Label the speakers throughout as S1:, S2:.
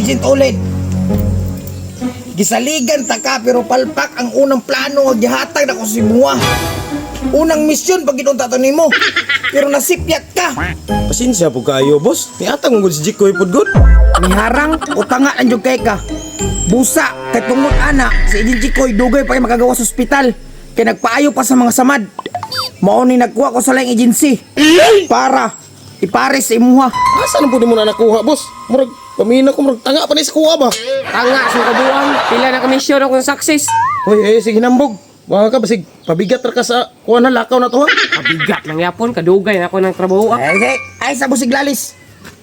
S1: Agent Oled. Gisaligan ta ka pero palpak ang unang plano nga gihatag nako sa imuha. Unang misyon pag ginunta to nimo. Pero nasipyat ka.
S2: Pasensya po kayo, boss. Niatang mo gud si Jikoy pod gud.
S1: Niharang o tanga lang jud kay ka. Busa kay tungod ana si Agent Jikoy dugay pa kay makagawa sa ospital. Kay nagpaayo pa sa mga samad. Mao ni nagkuha ko sa laing agency para ipares sa imuha.
S2: Asa na po nimo na nakuha, boss? Murag pamina ko, murag tanga pa ni sa kuha ba?
S3: Tanga sa kabuang. Pila na komisyon akong success.
S2: Hoy, eh, sige nambog. Wa ka basig pabigat ra ka sa kuha na lakaw na to ha.
S3: Kabigat lang yapon, kadugay na ako ng trabaho. Ah.
S1: Ay, ay, ay sa busig lalis.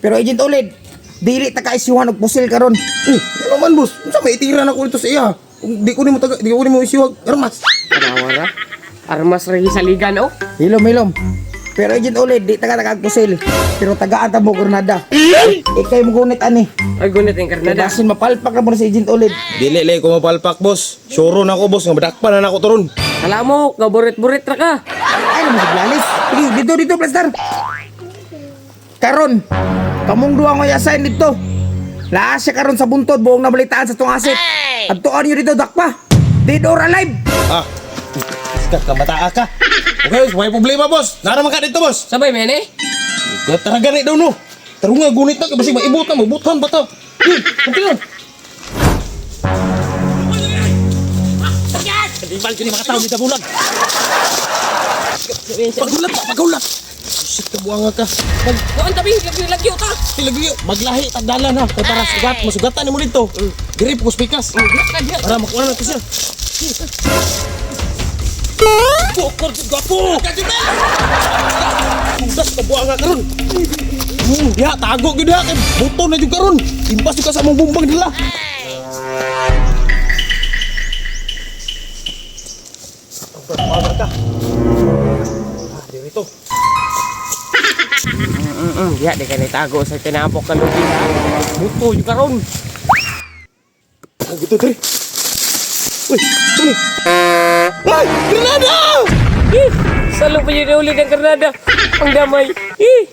S1: Pero Agent Oled, dili ta ka isyuhan og pusil karon.
S2: Eh, ano man, boss? Unsa may itira na ko dito sa iya? Kung di ko nimo taga, di ko nimo isiwag armas.
S3: Tanawa ra. Armas ra saligan oh.
S1: Hilom, hilom. Pero Agent Oled, di ta ka tagaag pusil. Pero tagaan ta mo granada. Ikay mo gunit ani.
S3: Ay gunit ang karnada.
S1: Basin mapalpak na mo na si Agent Oled.
S2: Dili lay ko mapalpak, boss. Sure na ako, boss, nga madakpan na nako turon.
S3: Kala mo, gaburit-burit ra ka.
S1: Ay, na busig lalis. Sige, dito, dito, Blaster. Karon, kamong duha ngo'y assign dito. Laas siya karon sa buntod, buong nabalitaan sa tong asset. Adtuan niyo dito, dakpa. Dead or alive.
S2: Ah. Iska ka mataa ka. Okay, boss, may problema, boss. Nara man ka dito, boss.
S3: Sabay men eh.
S2: Tara gani daw no. Tara nga gunit na kasi maibot na mabutan ba ta? Eh, kunti. Di bal kini mga tao ni dabulag. Pagulat pa, pagulat. Shit ka buanga ka. Pag
S3: Kuan tabi, lagyo ta.
S2: tilagyo, maglahi tagdalan ha. Kay para sugat, masugatan nimo dito. Diri po spikas. Para makuha na to siya. Bukor jud gapo. Tudas ka buanga karon. Ya tago gyud ha kay buto na jud karon. Impas jud ka sa among bumbang dila. Buanga ka. Ah, diri to.
S3: Ya, di ka nitago sa tinapok ka lugi. Buto yung karon.
S2: Oh, gitu diri. Uy, diri. Ay, granada!
S3: Eh, salo pa yun ulit ang karnada. Ang damay. Eh.